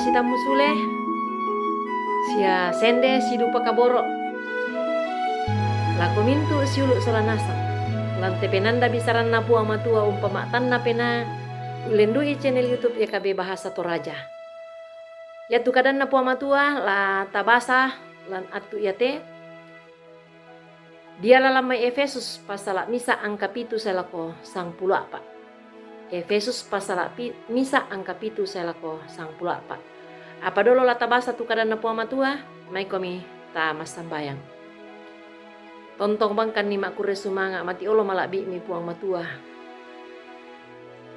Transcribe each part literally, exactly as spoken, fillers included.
Sitammu sule, sia sende sidupa kaboro' lako mintu' siulu' sola nasang, lan te penanda bisaranna Puang Matua umpama'tanna penaa, ullendu'i channel YouTube Y K B Bahasa Toraja. Iatu kadanna Puang Matua la tabasa lan attu iate, diala lan mai Efesus passala' misa' angka pitu sae lako sangpulo a'pa'. Efesus passala' pi-, misa' angka pitu sae lako sangpulo a'pa'. Apa dolo la tabasa tu kadanna Puang Matua, maikomi ta massambayang. Tontong bangkanni ma'kurre sumanga', mati olo mala'bi'mi Puang Matua.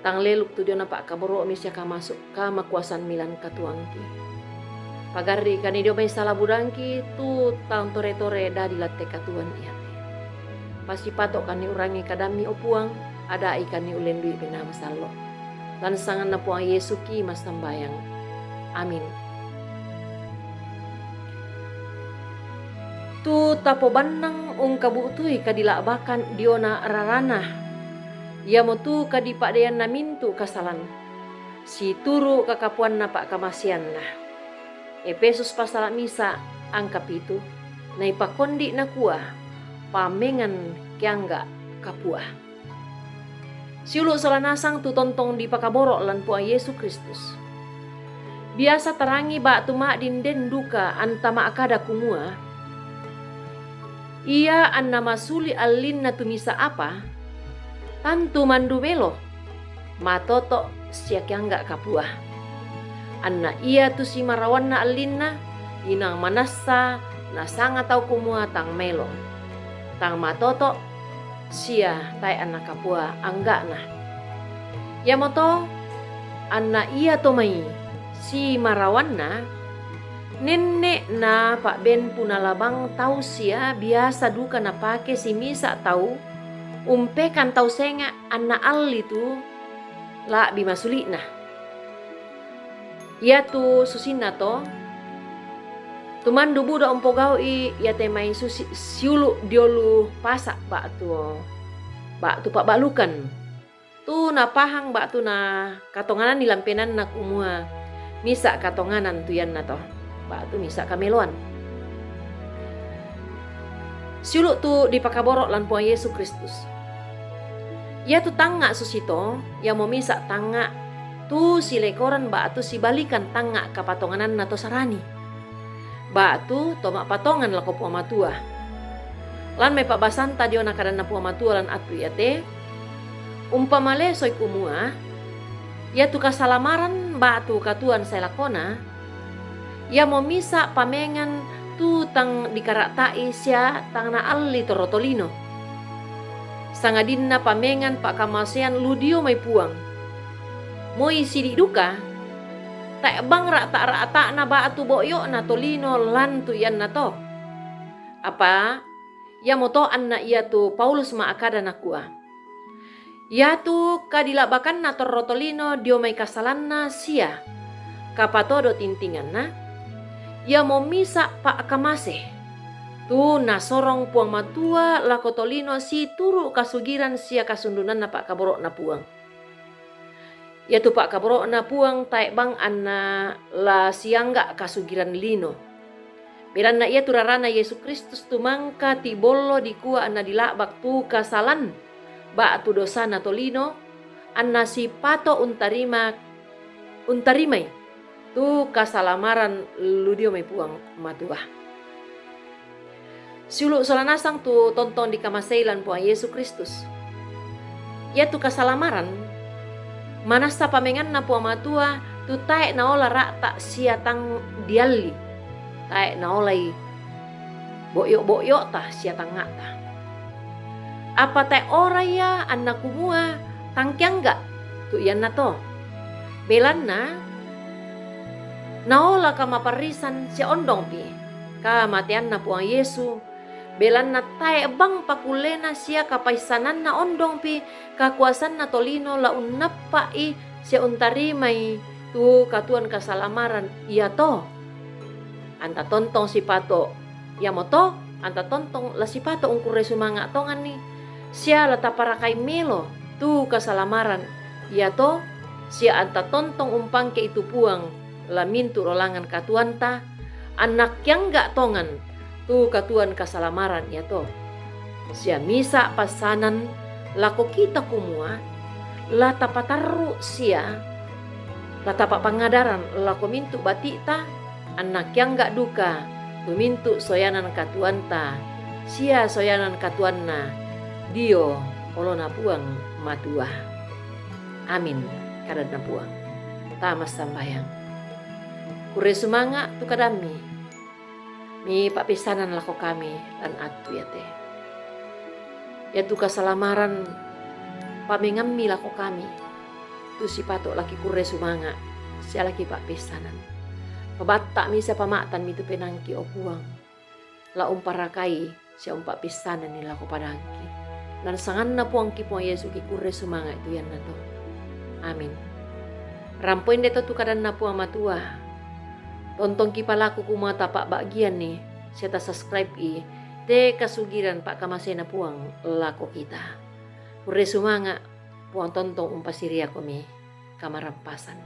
Tang leluk tu diona pa'kaboro'mi sia kamasu-, kamakuasammi lan katuoangki. Pagarri'kanni dio mai sala budangki tu tang tore-tore dadi lan te katuoan iate. Pasipato'kanni urangi kadammi, o Puang, ada'ikanni ullendu'i Penaa Masallo'. Lan sanganna Puang Yesu ki massambayang. Amin. Tu tapobannang ungkabu'tui kadila'bakan diona rarana, iamotu kadipa'deianna mintu' kasalan, situru' kakapuanna pa'kamaseanna. Efesus passala' misa' angka pitu, naipakondi' nakua, pamengan keangga' kapua. Siulu' sola nasang tu tontong dipakaboro' lan Puang Yesu Kristus. Biasa tarangi ba'tu ma'din den duka anta ma'kada kumua, ia anna masuli' allinna tu misa' apa, tantu mandu melo, matoto' sia keangga' kapua. Anna ia tu simarawanna allinna, inang manassa nasanga tau kumua tang melo, tang matoto', sia tae' anna kapua angga'na. Iamoto anna ia to mai simarawanna, nenne' napa'ben punalabang tau sia biasa duka napake simisa' tau umpekang tau senga' anna alli tu la'bi masuli'na. Iatu susinna to, tumandu buda umpogau'i iate mai susi-, siulu' diolu pasa' ba'tu, ba'tu pa'balukan. Tu napahang ba'tu nakatongananni lan penaanna kumua misa' katonganan tu iannato, ba'tu misa' kameloan. Siulu' tu dipakaboro' lan Puang Yesu Kristus. Iatu tangnga' susito, iamo misa' tangnga' tu silekoran ba'tu sibalikan tangnga' kapatongananna to sarani, ba'tu to ma'patongan lako Puang Matua. Lan mai pa'basanta diona kadanna Puang Matua lan attu iate, umpamalesoi kumua, iatu kasalamaran ba'tu katuoan sae lakona, iamo misa' pamengan tu tang dikara'ta'i sia tang naalli torro tolino, sangadinna pamengan pa'kamasean lu dio mai Puang. Moi sidi' duka, tae' bang ra'ta'-ra'ta'na ba'tu bo'yo'na tolino lan tu iannato. Apa iamoto anna iatu Paulus ma'kada nakua, iatu kadila'bakanna torro tolino dio mai kasalanna sia kapatodo tintinganna, iamo misa' pa'kamase, tu nasorong Puang Matua lako tolino situru' kasugiran sia kasundunanna pa'kaboro'na Puang. Iatu pa'kaboro'na Puang tae' bang anna la siangga' kasugiran lino. Belanna iatu rarana Yesu Kristus tu mangka tibollo dikua anna dila'bak tu kasalan ba'tu dosana tolino, anna sipato' untarima-, untarimai tu kasalamaran lu dio mai Puang Matua. Siulu' sola nasang tu tontong dikamasei lan Puang Yesu Kristus. Iatu kasalamaran manassa pamenganna Puang Matua tu tae' naola ra'ta' sia tang dialli, tae' naolai bo'yo'-bo'yo'ta sia tangnga'ta. Apa tae' ora ia anna kumua tang keangga' tu iannato. Belanna naola kamaparrisan sia ondongpi kamateanna Puang Yesu, belanna tae' bang pakullena sia kapaissananna ondongpi kakuasanna tolino la unnappa'i sia untarimai tu katuoan kasalamaran iato. Anta tontong sipato', iamoto anta tontong la sipato' ungkurre sumanga' tonganni, sia la taparakai melo tu kasalamaran iato, sia anta tontong umpangke'i tu Puang, la mintu' lolangan katuoanta, anna kiangga' tongan tu katuoan kasalamaran iato. Sia misa' passanan lako kita kumua, la tapatarru' sia la tapapangadaran lako mintu' bati'ta, anna kiangga' duka tu mintu' soyanan katuoanta sia soyanan katuoanna dio olona Puang Matua. Amin, kadanna Puang. Tama sambayang. Kurre sumanga' tu kadammi mipa'peissanan lako kami lan attu iate. Iatu kasalamaran pamengammi lako kami, tu sipato' laki kurre sumanga' sia laki pa'peissanan. Pabatta'mi sia pama'tanmi tu penaangki, o Puang, la umparakai sia umpa'peissananni lako padangki. Lan sanganna Puangki Puang Yesu kikurre sumanga' tu iannato. Amin. Rampo inde to tu kadanna Puang Matua. Tontongki palaku kumua tapa'ba'gianni sia tasubscribe-i te kasugiran pa'kamasena Puang lako kita. Kurre sumanga', Puang tontong umpasiriakomi kamarappasan.